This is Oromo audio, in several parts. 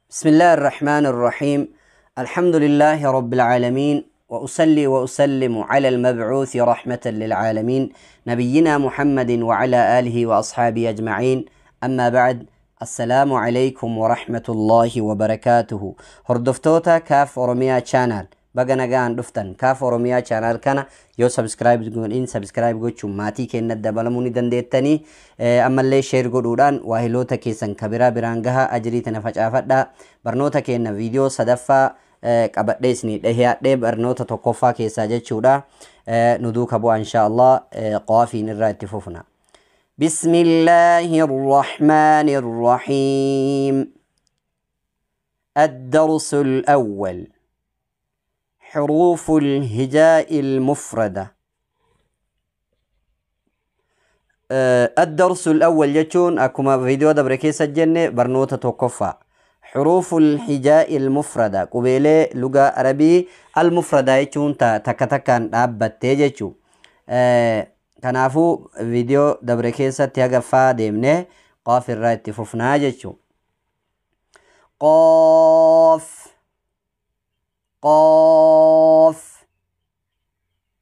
بسم الله الرحمن الرحيم. الحمد لله رب العالمين، وأصلي وأسلم على المبعوث رحمة للعالمين، نبينا محمد وعلى آله وأصحابه أجمعين. أما بعد، السلام عليكم ورحمة الله وبركاته. Hordoftoota Kaaf Oromiyaa Channel, baga nagaan dhuftan. Kaaf Oromiyaa Channel kana yoo subscribe godhin, subscribe gochuun maatii keenya dabalamuu ni dandeettanii. Ammallee share godhuudhaan waahiloota keessan kabiraa biraan gaha, ajirii tana facaafadhaa. Barnoota keenya viidiyoo sadaffaa qabadhee isinii dhiyaadhee, barnoota tokkoffaa keessaa jechuudha. Nu duuka bu'aa, insha Allah. Qaafiin irraa itti fufna. بسم الله الرحمن الرحيم. الدرس الأول: حروف الهجاء المفردة. الدرس الأول jechuun akkuma viidiyoo dabre keessa jenne barnoota tokkoffaa. حروف الهجاء المفردة, qubeelee lugaa Arabii, المفردة jechuun takka takkaan dhaabbattee jechuu. Kanaafuu viidiyoo dabre keessatti haga faa deemnee, qaaf irraa itti fufnaa jechuu. قاف, قاف,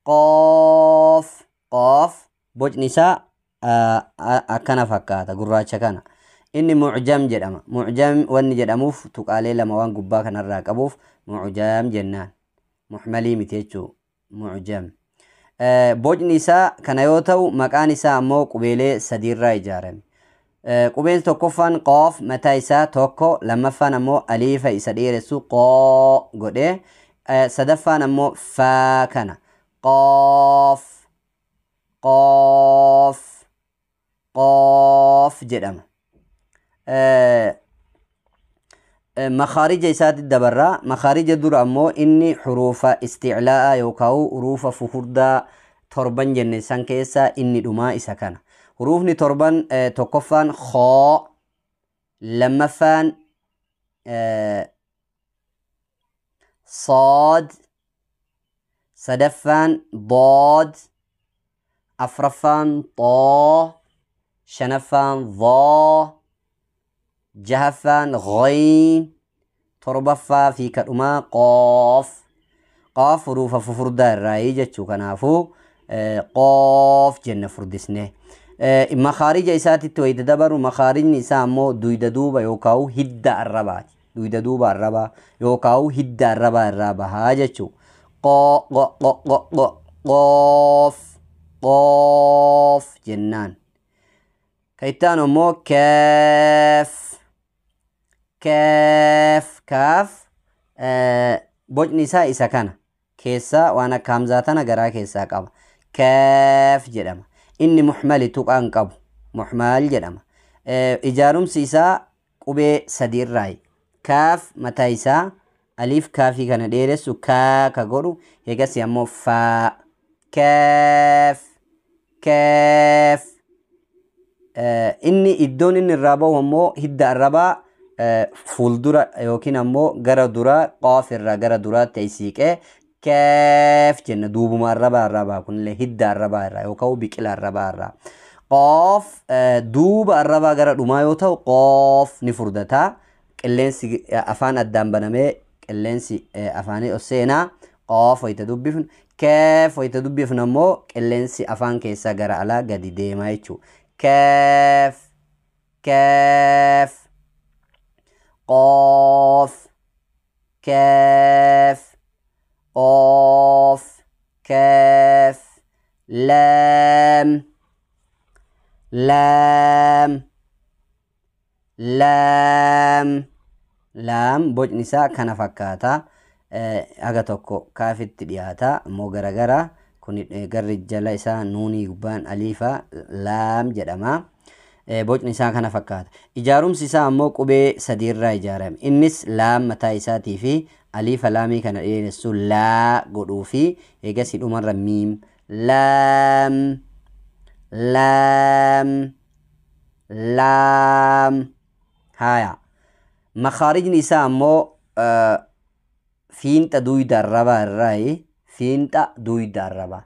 قاف, قاف. Bocni isaa akkana fakkaata, gurraacha kana. Inni معجم jedhama. معجم wanni jedhamuuf tuqaalee lama waan gubbaa kanarraa qabuuf معجم jennaan. Muhmalii miti jechuu, معجم. Bocni isaa kana yoo ta'u, maqaan isaa ammoo qubeelee sadiirraa ijaarame. Qubeen tokkoffaan qoof mataa isaa tokko, lammaffaan ammoo aliifa isa dheeressu qoo godhee, sadaffaan ammoo faa kana. قاف, قاف, قاف jedhama. Makaarija isaatti dabarraa. Makaarija dura ammoo inni xuruufa isticlaa'a yookaan huruufa fufurdaa torban jenne san keessa inni dhumaa isa kana. Huruufni torban tokkoffaan khoo, lammaffaan صاد, sadaffaan ضاد, afraffaan طا, shanaffaan ظا, jahaffaan غين, torbaffaa fi kadhumaa قاف. قاف huruufa fufurdaa irraayii jechuu. Kanaafuu قاف jenna furdisne. Makaarija isaatitti wayita dabaru, makaarijni isaa ammoo duyda duuba yookaan hidda arrabaati. Duyda duuba arrabaa yookaan hidda arrabaa irraa bahaa jechuu. Qoo, qo, qo, qo, qo, قاف, قاف jennaan. Ka itti aanu ammoo كاف, كاف, كاف. Bocni isaa isa kana. Keessaa waan akka hamzaa tana garaa keessaa qaba. كاف jedhama. Inni muhmali, tuqaan qabu. مهمل jedhama. Ijaarumsi isaa qubee sadiirraayi. كاف mataa isaa, aliif kaafii kana dheeressu kaa ka godhu, eegas ammoo faa. كاف, كاف. Inni iddoon inni irraa bahu ammoo hidda arrabaa fuuldura yookiin ammoo gara duraa, قاف irraa gara duraatti siiqee كاف jenna. Duubuma arrabaa irraa baha kunillee, hidda arrabaa irraa yookaan biqila arrabaa irraa. قاف duuba arrabaa gara dhumaa yoo ta'u, قاف ni furdataa. Qilleensi afaan addaan banamee qilleensi afaanii ol seenaa قاف wayita dubbifnu. كاف wayita dubbifnu ammoo qilleensi afaan keessaa gara alaa gadi deema jechuudha. كاف, كاف, قاف, كاف, قاف, كاف, لام, لام, لام, لام. Bocni isaa kana fakkaata. Haga tokko kaafitti dhiyaata ammoo garagara. Kun garri jala isaa nuunii, gubbaan aliifa, لام jedhama. Bocni isaa kana fakkaata. Ijaarumsi isaa ammoo qubee sadiirraa ijaarame. Innis لام mataa isaatii fi aliifa laamii kana dheeressu laa godhuu fi eegasii dhumarra ميم. لام, لام, لام. Haya. Makaarijni isaa ammoo fiinxa duyda arrabaa irraayi. Fiinxa duyda arrabaa.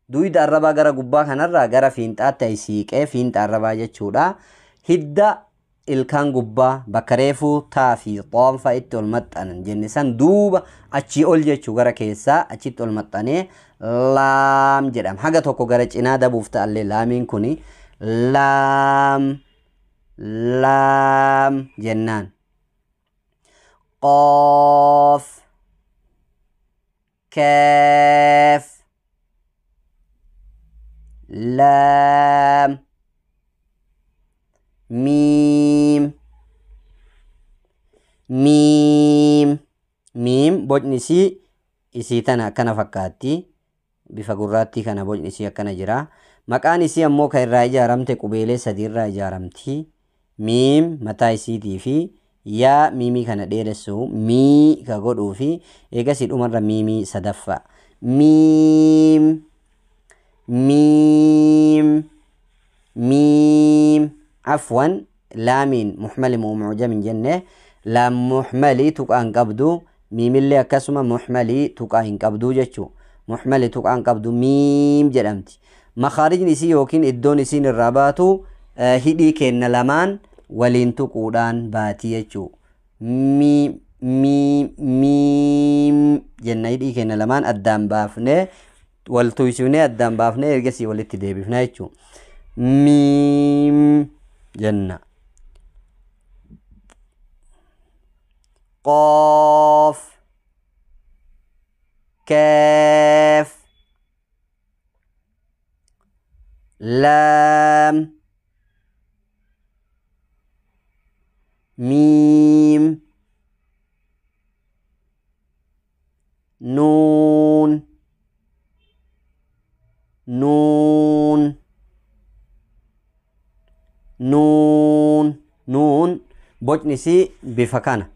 Duyda arrabaa gara gubbaa kanarraa gara fiinxaatti siiqee, fiinxa arrabaa jechuudha. Hidda Ilkaan gubbaa bakka reefuu taa fi xoonfa itti ol maxxanan jenne san duuba achii ol jechuu gara keessaa achitti ol maxxanee laam jedhama. Haga tokko gara cinaa dabuuf ta'allee laamiin kuni laam laam jennaan. Qoof, kaaf, laam, miim, miim, miim. Bocni isii isii tana akkana fakkaatti. Bifa gurraattii kana bocni isii akkana jira. Maqaan isii ammoo kan irraa ijaaramte qubeelee sadii irraa ijaaramti. Miim mataa isiitii fi yaa miimii kana dheeressu mii ka godhuu fi eegasii dhumarra miimii sadaffaa. Miim, miim, miim. Afwan, laamiin muhmali moo mucjam hin jenne. Laam muhmalii tuqaa hin qabdu, miimillee akkasuma muhmalii tuqaa hin qabdu jechuu. Muhmali tuqaa hin qabdu miim jedhamti. Makaarijni isii yookiin iddoon isiin irraa baatu hidhii keenna lamaan waliin tuquudhaan baatii jechuu. Miim, miim, miim jenna. Hidhii keenna lamaan addaan baafnee wal tuysifnee addaan baafnee ergasii walitti deebifna jechuu. Miim jenna. Qoof, kaaf, laam, miim, nuun, nuun, nuun, nuun. Bocni isii bifa kana,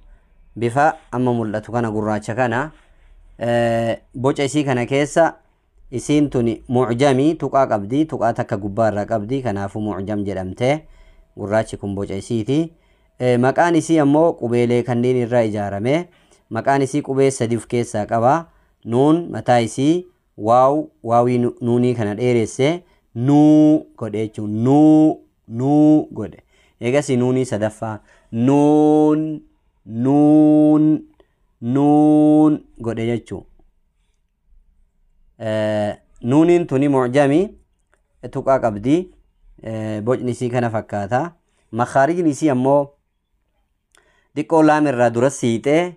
bifa amma mul'atu kana, gurraacha kana. Boca isii kana keessa isiin tuni mucjamii tuqaa qabdi, tuqaa takka gubbaa irraa qabdi, kanaafuu mucjam jedhamte. Gurraachi kun boca isiiti. Maqaan isii ammoo qubeelee kanneen irraa ijaarame. Maqaan isii qubee sadi of keessaa qaba. Nuun mataa isii, waaw waawii nuunii kana dheeresse nuu godhe jechuun, nuu nuu godhe. Eegasii nuunii sadaffaa nuun nuun nuun godhe jechuu. Nuuniin tuni mucjamii tuqaa qabdi. Bocni isii kana fakkaata. Makaarijni isii ammoo xiqqoo laam irraa dura siixee,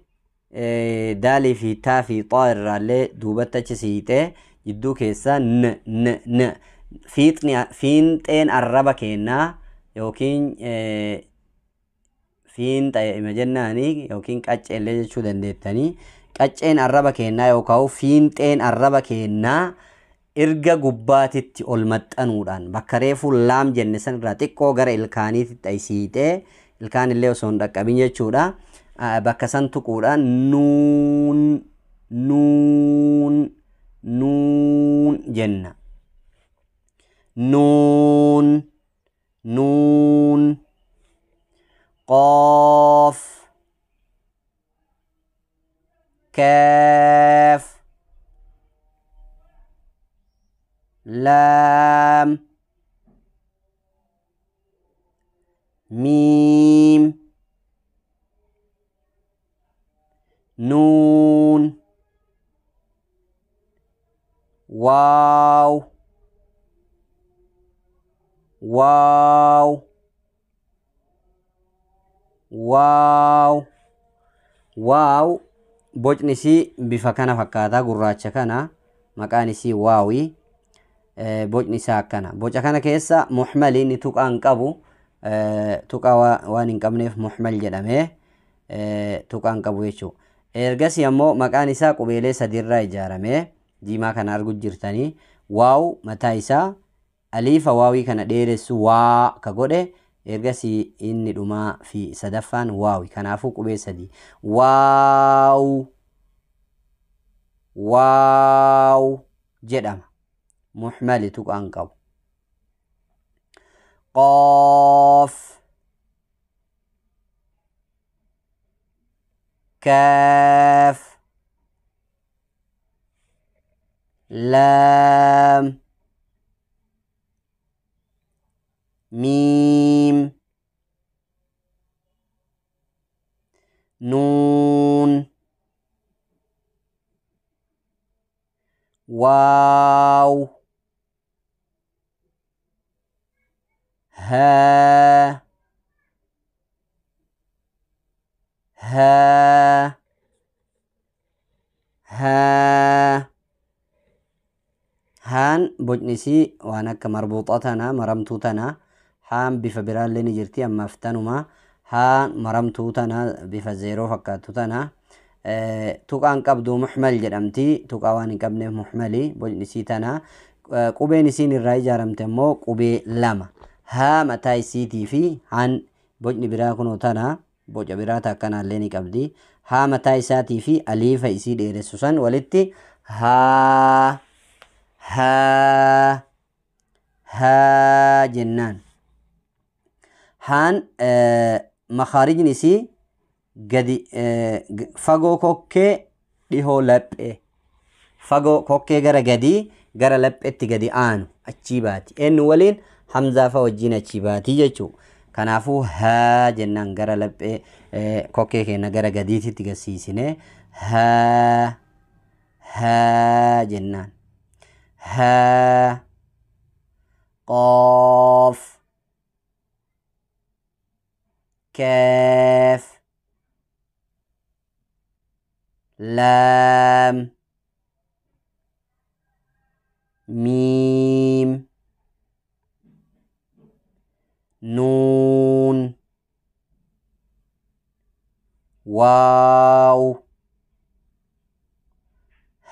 daalii fi taa fi xaa irraallee duubatti achi siixee jidduu keessa n n n fiixni fiinxeen arraba keennaa yookiin fiinxa ima jennaani yookiin qacceellee jechuu dandeettanii, qacceen arraba keennaa yookaan fiinxeen arraba keennaa erga gubbaatitti ol maxxanuudhaan bakka reefuu laam jenne san irraa xiqqoo gara ilkaaniitti siixee, ilkaan illee osoo hin dhaqqabin jechuudha. Bakka san tuquudhaan nuun nuun nuun jenna. Nuun, nuun. Qoof, kaaf, laam, miim, nuun, waaw, waaw, waaw, waaw. Bocni isii bifa kana fakkaataa, gurraacha kana. Maqaan isii waawii. Bocni isaa akkana. Boca kana keessa muhmalii inni tuqaa hin qabu, tuqaa waan hin qabneef muhmal jedhamee, tuqaa hin qabu jechuudha. Ergasii ammoo maqaan isaa qubeelee sadiirraa ijaarame. Diimaa kana argu jirtanii. Waaw mataa isaa, aliifa waawii kana dheeressu waa ka godhe, ergasii inni dhumaa fi sadaffaan waawi. Kanaafuu qubee sadii. Waaw, waaw jedhama. Muhmali tuqaa hin qabu. Qoof, kaaf, laam, miim, Nuun, waaw, haa, haa, haa. Haan bocni isii waan akka marbuuxa tana, maramtuu tana. Haan bifa biraallee ni jirti, ammaaf tanuma. Haan maramtuu tana, bifa zeeroo fakkaattu tana. Tuqaan qabdu muhmal jedhamti. Tuqaa waan hin qabneef muhmali bocni isii tana. Qubeen isiin irraa ijaaramte immoo qubee lama. Haa mataa isiitii fi haan bocni biraa kunoo tana, boca biraa takkanaallee ni qabdi. Haa mataa isaatii fi aliifa isii dheeressu san walitti haa, haa, haa jennaan. Haan makaarijni isii gadi fagoo kokkee, dhihoo laphee. Fagoo kokkee gara gadii gara lapheetti gadi aanu achii baati. Eenyu waliin? Hamzaa fa wajjin achii baati jechuu. Kanaafuu haa jennaan gara laphee kokkee keenya gara gadiititti gasiisine haa, haa jennaan. Haa, qaaf, kaaf, laam, miim, nuun, waaw,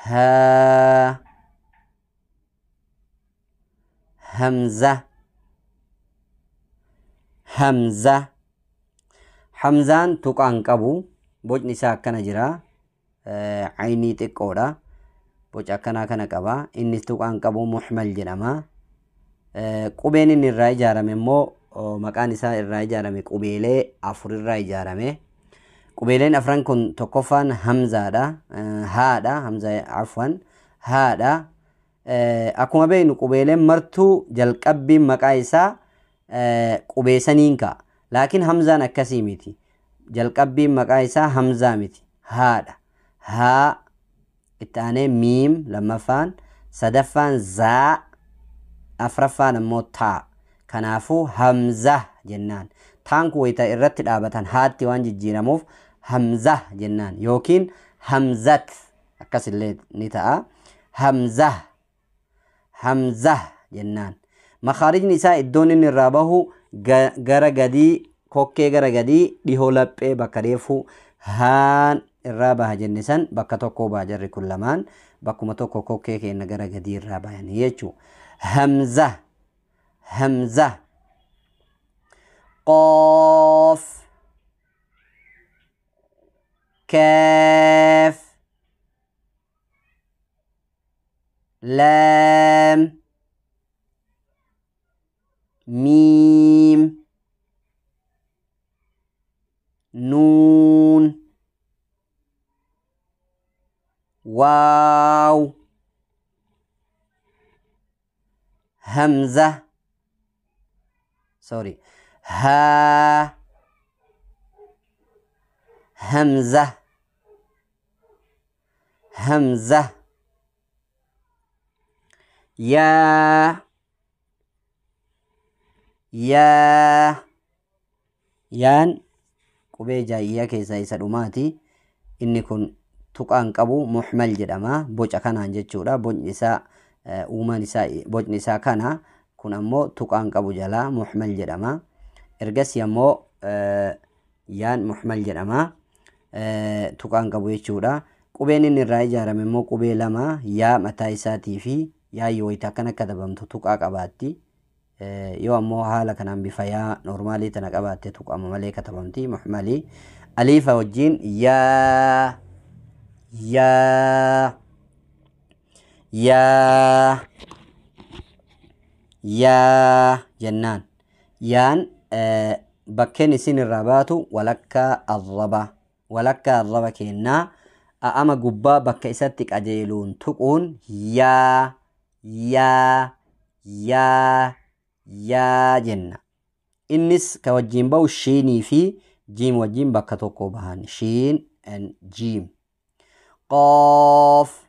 haa, hamza, hamza. Hamzaan tuqaan qabu, bocni isaa akkana jira. Aynii xiqqoodha. Boca akkanaa kana qaba. Innis tuqaan qabu, muhmal jedhama. Qubeen inni irraa ijaarame immoo, maqaan isaa irraa ijaarame qubeelee afur irraa ijaarame. Qubeeleen afran kun tokkoffaan hamzaadha. Haadha, hamza afwan, haadha. Akkuma beeknu qubeeleen martuu jalqabbiin maqaa isaa qubee saniin ka'a. Laakiin hamzaan akkasii miti. Jalqabbiin maqaa isaa hamzaa miti. Haadha. Haa, itti aanee miim lammaffaan, sadaffaan zaa, afraffaan ammoo taa. Kanaafuu hamza jennaan. Taan kun wayita irratti dhaabatan haatti waan jijjiiramuuf hamza jennaan yookiin hamzat akkasillee ni ta'a. Hamza, hamza jennaan. Makaarijni isaa iddoon inni irraa bahu gara gadii, kokkee gara gadii, dhihoo laphee, bakka reefuu haan irraa baha jenne san bakka tokko baha. Jarri kun lamaan bakkuma tokko kokkee keenya gara gadii irraa bahanii jechuu. Hamza, hamza. Qaaf, kaaf, laam, miim, nuun, waaw, hamza, sorry, haa, hamza, hamza. Yaa, yaa. Yaan qubee jaayyaa keessaa isa dhumaati. Inni kun tuqaan qabu, muhmal jedhama. Boca kanaan jechuudha. Bocni isaa, uumaan isaa, bocni isaa kana. Kun ammoo tuqaan qabu jalaa muhmal jedhama. Ergasii ammoo yaan muhmal jedhama. Tuqaan qabu jechuudha. Qubeen inni irraa ijaarame immoo qubee lama, yaa mataa isaatii fi yaa yoo wayita akkana katabamtu tuqaa qabaatti. Yoo ammoo haala kanaan bifa yaa noormaalii tana qabaatte tuqama malee katabamti, muhmalii. Aliifa wajjin yaa, yaa, yaa, yaa jennaan. Yaan bakkeen isin irraa baatu walakkaa arraba. Walakkaa arraba kennaa a'ama gubbaa bakka isatti qajeeluun tuquun yaa, yaa, yaa, yaa jenna. Innis ka wajjin bahu shiinii fi Jiim wajjin bakka tokko bahan. Shiin and jiim. Qaaf,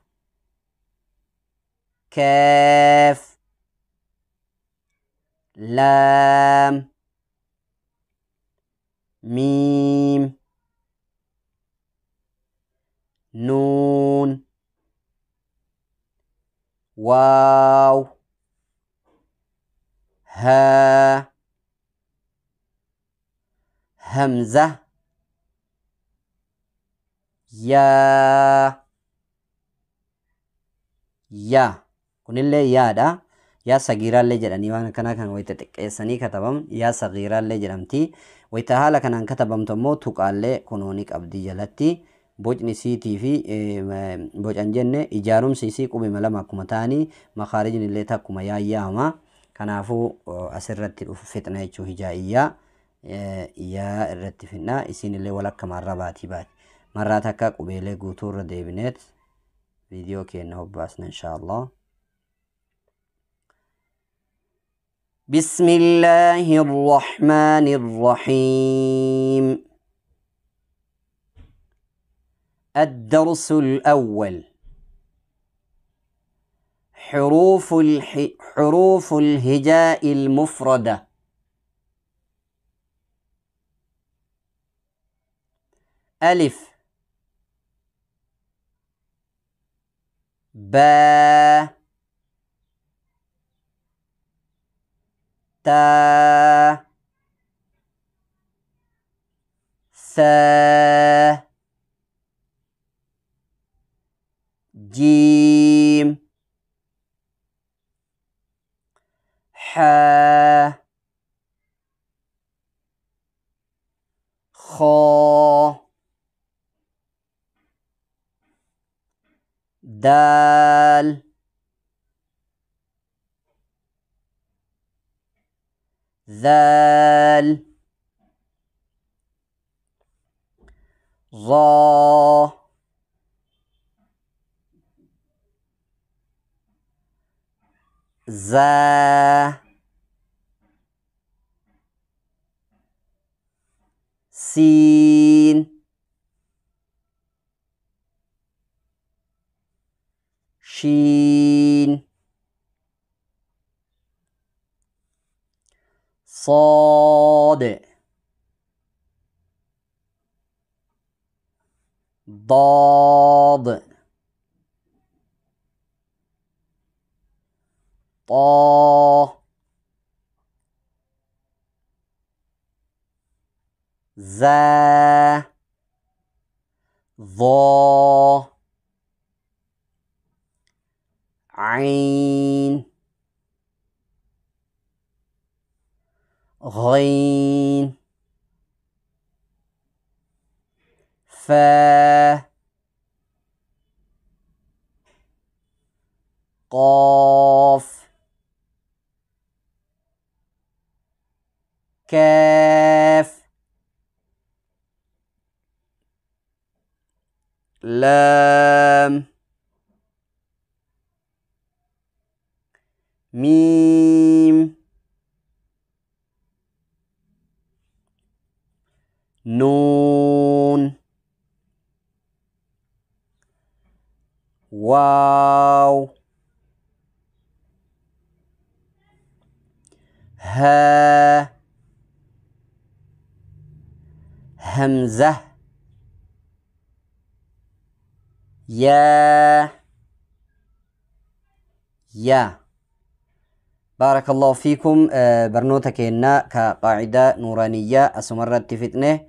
kaaf, laam, miim, nuun, waaw, haa, hamza, yaa, yaa. Kunillee yaadha. Yaa sagiiraallee jedhanii waan akkanaa kan wayita xiqqeessanii katabamu yaa sagiiraallee jedhamti. Wayita haala kanaan katabamtu ammoo tuqaallee kunooni qabdii jalatti. Bocni isiitii fi bocan jenne ijaarumsi isii qubima lama akkuma ta'anii makaarijni illee takkuma yaayyaama. Kanaafuu asirratti dhufu fixna jechuu hijaa'iyyaa. Yaa irratti fixna. Isiin illee walakka marra baatii baati. Marraa takka qubeelee guutuu irra deebineet viidiyoo keenya hobbaasna inshaallah. بسم الله الرحمن الرحيم. الدرس الأول: حروف الهجاء المفردة. ألف، باء، تاء، ثاء، جيم، حاء، خاء، دال، ذال، ظا، زا، سين، شين، صاد، ضاد، طا، زا، ظا، عين، غين، فا، قاف، كاف، لام، ميم، نون، واو، ها، همزة، يا، يا. بارك الله فيكم. برنوتا كينا كقاعدة نورانية أسمرت فتنة.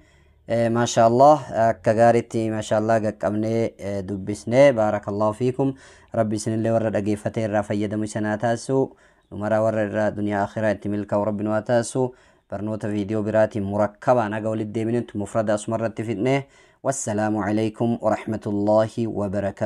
ما شاء الله كغارتي ما شاء الله قمني دبسني. بارك الله فيكم. ربي سن اللي ورد أجيفتين رافيد مسناتاسو نمرا ورد دنيا آخرة ملك ورب نواتاسو. برنوتا فيديو براتي مركبة أنا قول الديمنت مفردة أسمرت فتنة. والسلام عليكم ورحمة الله وبركاته.